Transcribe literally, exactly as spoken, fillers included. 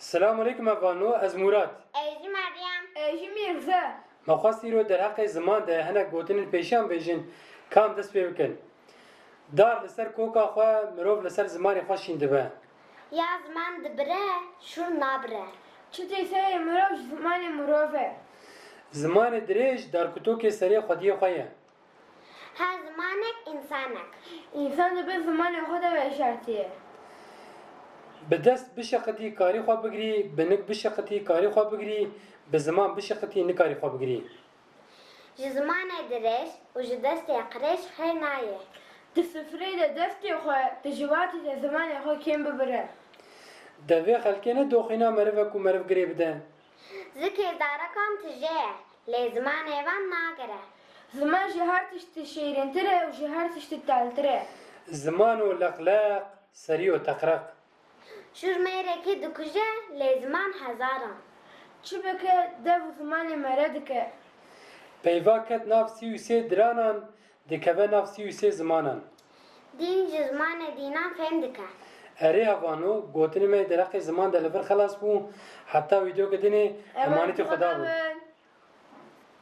Selamun aleykum hevano, ez Murat. Ez jî Meryem. Ez jî Mîrze. Me xwest îro derheqê ziman de hinek gotinên pêşiyan bêjin, ka em dest pê bikin. Dar li ser koka xwe, mirov li ser zimanê xwe şîn dibe. Ya ziman dibire, şûr nabire. Çi tê serê mirov ji zimanê mirov e. Zimanê dirêj darkutokê serê xwediyê xwe ye. Her zimanek însanek. Însan dibe zimanê xwe de veşartiye. Bi dest bişeqitî karî xwe bigirî, bi nik bişeqitî karî xwe bigirî, bi ziman bişeqitî nikarî xwe bigirî. Ji zimanê dirêj û ji destê qirêj xêr nayê. Di sifrê de destê xwe, di civatê de zimanê xwe kêm bibire. Devê xelkê ne doxîna merive ku meriv girê bide. Zikê zarokan tije ye, lê zimanê wan nagire. Ziman ji her tiştî şêrîntir e û ji her tiştî teltir e. Ziman û leqleq, serî û teqreq. Şûr mêrekî dikuje, lê ziman hezaran. Çi bike, dev û zimanê mere dike. Peyva ket nav sî û sê diranan, dikeve nav sî û sê zimanan. Dîn ji zimanê dînan fêm dike. Erê hevano, gotinê me derheqê ziman de li vir xelas bû. Heta vîdeoke dinê, emanetî Xweda bû.